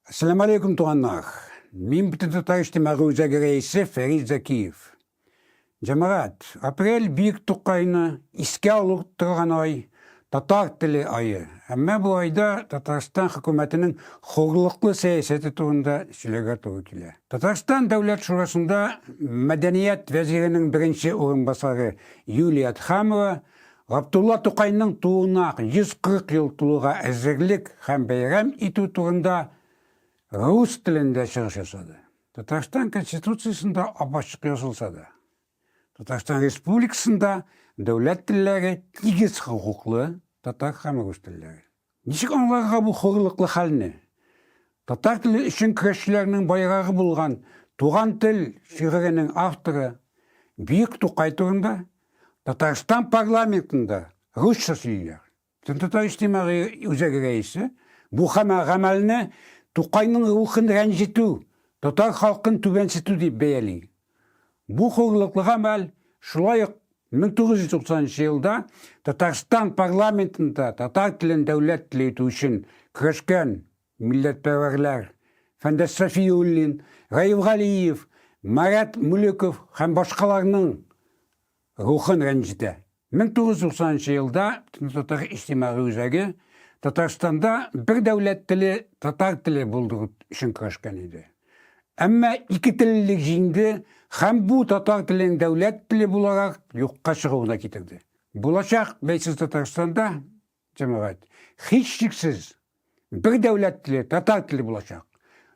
Әссәламү алейкум, туганнар. Мин Бөтентатар иҗтимагый үзәге рәисе Фәрит Зәкиев. Җәмәгать, апрель Бөек Тукайны искә алу торган ай, татар теле ае. Әмма бу айда Татарстан хөкүмәтенең хурлыклы сәясәте турында сөйләргә туры килә. Татарстан Дәүләт шурасында мәдәният вәзиренең беренче урынбасары Юлия Әдһәмова Габдулла Тукайның тууына 140 ел тулуга әзерлек һәм бәйрәм итү турында рус телендә чыгыш ясады. Татарстан Конституциясендә ап-ачык язылса да, Татарстан Республикасында дәүләт телләре тигез хокуклы, татар һәм рус телләре. Ничек аңларга бу хурлыклы хәлне? Татар теле өчен көрәшчеләрнең байрагы булган Туган тел шигыренең авторы Бөек Тукай турында Татарстан парламентында русча сөйлиләр. Бөтентатар иҗтимагый үзәге рәисе бу гамәлне Тукайның рухын рәнҗетү, татар халкын түбәнсетү дип бәяли. Бу хурлыклы гамәл шулай ук 1990 нчы елда Татарстан парламентында татар телен дәүләт теле итү өчен көрәшкән милләтпәрвәрләр Фәндәс Сафиуллин, Раил Галиев, Марат Мөлеков һәм башкаларның рухын рәнҗетә. 1990 нчы елда Татар иҗтимагый үзәге Татарстанда бер дәүләт теле, татар теле булдыру өчен көрәшкән иде. Әмма икетеллелек җиңде һәм бу татар теленең дәүләт теле буларак юкка чыгуына китерде. Булачак бәйсез Татарстанда, җәмәгать, һичшиксез, бер дәүләт теле, татар теле булачак.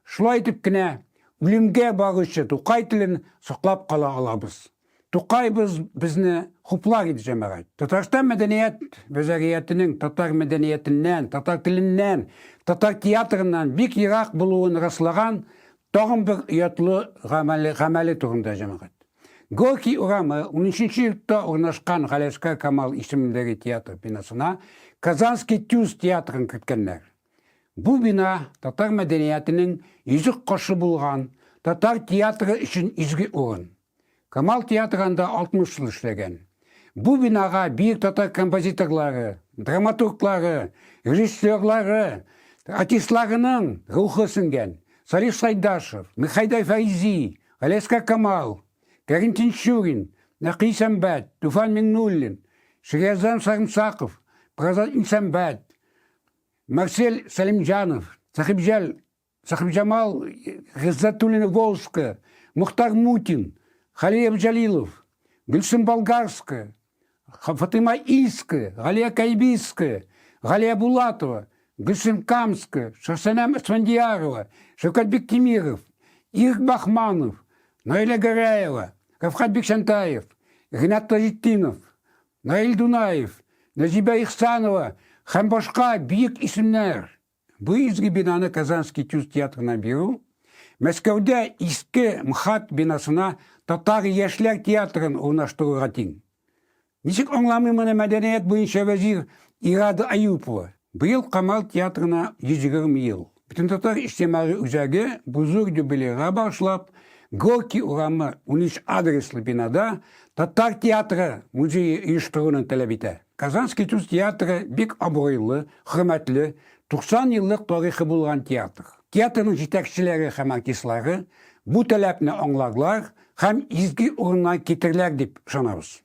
Шулай итеп кенә үлемгә баручы Тукай телен саклап кала алабыз. Тукайбыз безне хуплар иде, җәмәгать. Татарстан мәдәният вәзариятенең татар мәдәниятеннән, татар теленнән, татар театрыннан бик ерак булуын раслаган тагын бер оятлы гамәле, гамәле турында, җәмәгать. Горький урамы 13 йортта урнашкан Галәскар Камал исемендәге театр бинасына Казанский тюз театрын керткәннәр. Бу бина татар мәдәниятенең йөзек кашы булган татар театры өчен изге урын. Камал театры анда 60 ел эшләгән. Бу бинага бөек татар композиторлары, драматурглары, режиссерлары, артистларының рухы сеңгән. Салих Сайдашев, Михайдай Фәйзи, Галиәсгар Камал, Кәрим Тинчурин, Нәкый Исәнбәт, Туфан Миңнуллин, Шириаздан Сарымсаков, Празат Исәнбәт, Марсель Сәлимҗанов, Сәхибҗәл Сәхибҗамал Гыйззәтуллина Волжская, Мохтар Мутин, Халия Җәлилов, Гөлсем Болгарская, Фатыйма Ильская, Галия Кайбицкая, Галия Булатова, Гөлсем Камская, Шахсанам Асфандиярова, Шәүкәт Биктимиров, Ирек Бахманов, Наилә Гәрәева, Рафкат Бикчәнтаев, Ринат Таҗетдинов, Наил Дунаев, Нәҗибә Ихсанова һәм башка бөек исемнәр. Бу изге бинаны Казанский тюз театрына бирү, Мәскәүдә иске МХАТ бинасына татар яшьләр театрын урнаштыруга тиң. Ничек аңламый моны мәдәният буенча вәзир Ирада Аюпова? Быел Камал театрына 120 ел. Бөтентатар иҗтимагый үзәге бу зур юбилейга багышлап, Горький урамы 13 адреслы бинада татар театры музее оештыруны таләп итә. Казанский тюз театры бик абруйлы, хөрмәтле, 90 еллык тарихы булган театр. Театрның җитәкчеләре һәм артистлары бу таләпне аңларлар һәм изге урыннан китерләр дип ышанабыз.